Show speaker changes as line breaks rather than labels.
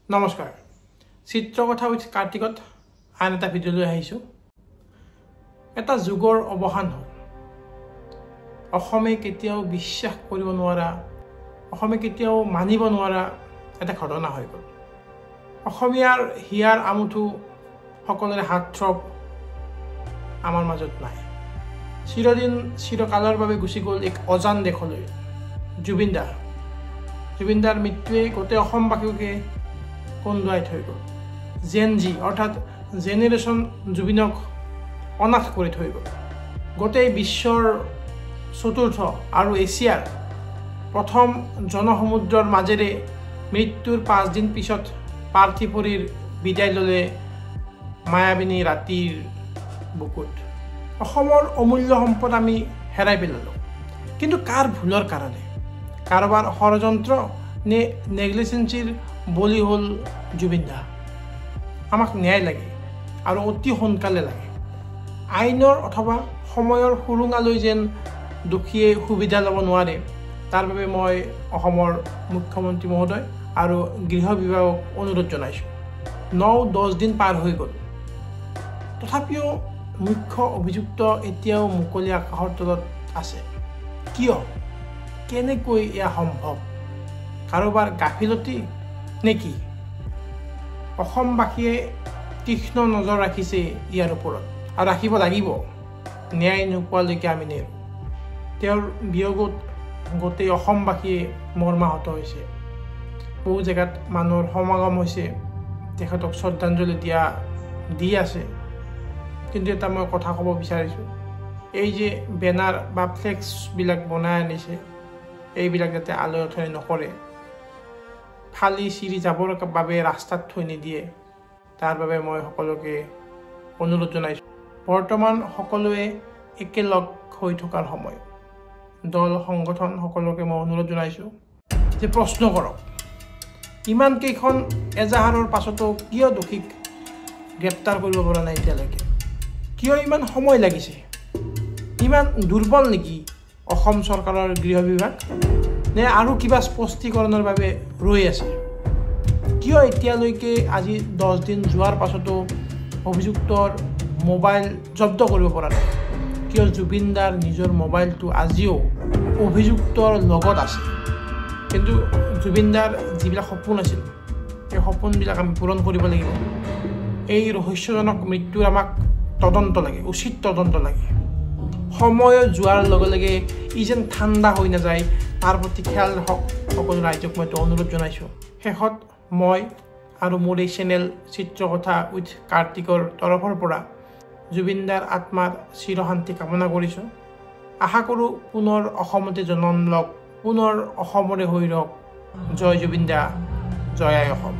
নমস্কাৰ, চিত্ৰকথা উইথ কাৰ্তিকত আন এটা ভিডিঅ' লৈ আহিছোঁ। এটা যুগৰ অৱসান হ'ল। অসমে কেতিয়াও বিশ্বাস কৰিব নোৱাৰা, অসমে কেতিয়াও মানিব নোৱাৰা এটা ঘটনা হৈ গ'ল। অসমীয়াৰ হিয়াৰ আমঠু, সকলোৰে হাতথ্ৰব আমাৰ মাজত নাই। চিৰদিন চিৰকালৰ বাবে গুচি গ'ল এক অজান দেশলৈ জুবিন দা। জুবিনদাৰ মৃত্যুৱে গোটেই অসমবাসীকে কন্দুৱাই থৈ গ'ল। জেন জি অৰ্থাৎ জেনেৰেশ্যন জুবিনক অনাথ কৰি থৈ গ'ল। গোটেই বিশ্বৰ চতুৰ্থ আৰু এছিয়াৰ প্ৰথম জনসমুদ্ৰৰ মাজেৰে মৃত্যুৰ 5 দিন পিছত পাৰ্থিৱ শৰীৰ বিদায় ল'লে মায়াবিনী ৰাতিৰ বুকুত। অসমৰ অমূল্য সম্পদ আমি হেৰাই পেলালোঁ, কিন্তু কাৰ ভুলৰ কাৰণে? কাৰোবাৰ ষড়যন্ত্ৰ নে নেগলিজেঞ্চিৰ বলি হ'ল জুবিন দা? আমাক ন্যায় লাগে আৰু অতি সোনকালে লাগে। আইনৰ অথবা সময়ৰ সুৰুঙালৈ যেন দোষীয়ে সুবিধা ল'ব নোৱাৰে, তাৰ বাবে মই অসমৰ মুখ্যমন্ত্ৰী মহোদয় আৰু গৃহ বিভাগক অনুৰোধ জনাইছোঁ। 9-10 দিন পাৰ হৈ গ'ল, তথাপিও মুখ্য অভিযুক্ত এতিয়াও মুকলি আকাশৰ তলত আছে। কিয়? কেনেকৈ এয়া সম্ভৱ? কাৰোবাৰ গাফিলতি নে কি? অসমবাসীয়ে তীক্ষ্ণ নজৰ ৰাখিছে ইয়াৰ ওপৰত আৰু ৰাখিব লাগিব। ন্যায় নোপোৱালৈকে আমি নেৰোঁ। তেওঁৰ বিয়োগত গোটেই অসমবাসীয়ে মৰ্মাহত হৈছে। বহু জেগাত মানুহৰ সমাগম হৈছে, তেখেতক শ্ৰদ্ধাঞ্জলি দি আছে। কিন্তু এটা মই কথা ক'ব বিচাৰিছোঁ, এই যে বেনাৰ বা ফ্লেক্সবিলাক বনাই আনিছে, এইবিলাক যাতে আলৈ আথনি নকৰে, ফালি চিৰি যাবৰ বাবে ৰাস্তাত থৈ নিদিয়ে, তাৰ বাবে মই সকলোকে অনুৰোধ জনাইছোঁ। বৰ্তমান সকলোৱে একেলগ হৈ থকাৰ সময়। দল সংগঠন সকলোকে মই অনুৰোধ জনাইছোঁ যে প্ৰশ্ন কৰক, ইমানকেইখন এজাহাৰৰ পাছতো কিয় দোষীক গ্ৰেপ্তাৰ কৰিব পৰা নাই এতিয়ালৈকে? কিয় ইমান সময় লাগিছে? ইমান দুৰ্বল নেকি অসম চৰকাৰৰ গৃহ বিভাগ, নে আৰু কিবা স্পষ্টীকৰণৰ বাবে ৰৈ আছে? কিয় এতিয়ালৈকে আজি 10 দিন যোৱাৰ পাছতো অভিযুক্তৰ মোবাইল জব্দ কৰিব পৰা নাই? কিয় জুবিনদাৰ নিজৰ মোবাইলটো আজিও অভিযুক্তৰ লগত আছে? কিন্তু জুবিনদাৰ যিবিলাক সপোন আছিল, সেই সপোনবিলাক আমি পূৰণ কৰিব লাগিব। এই ৰহস্যজনক মৃত্যুৰ আমাক তদন্ত লাগে, উচিত তদন্ত লাগে। সময় যোৱাৰ লগে লগে ই যেন ঠাণ্ডা হৈ নাযায়, তাৰ প্ৰতি খেয়াল ৰাখক সকলো ৰাইজক মই অনুৰোধ জনাইছোঁ। শেষত মই আৰু মোৰ এই চেনেল চিত্ৰকথা উইথ কাৰ্তিকৰ তৰফৰ পৰা জুবিনদাৰ আত্মাৰ চিৰশান্তি কামনা কৰিছোঁ। আশা কৰোঁ পুনৰ অসমতে জন্ম লওক, পুনৰ অসমৰে হৈ ৰওক। জয় জুবিন দা, জয় আই অসম।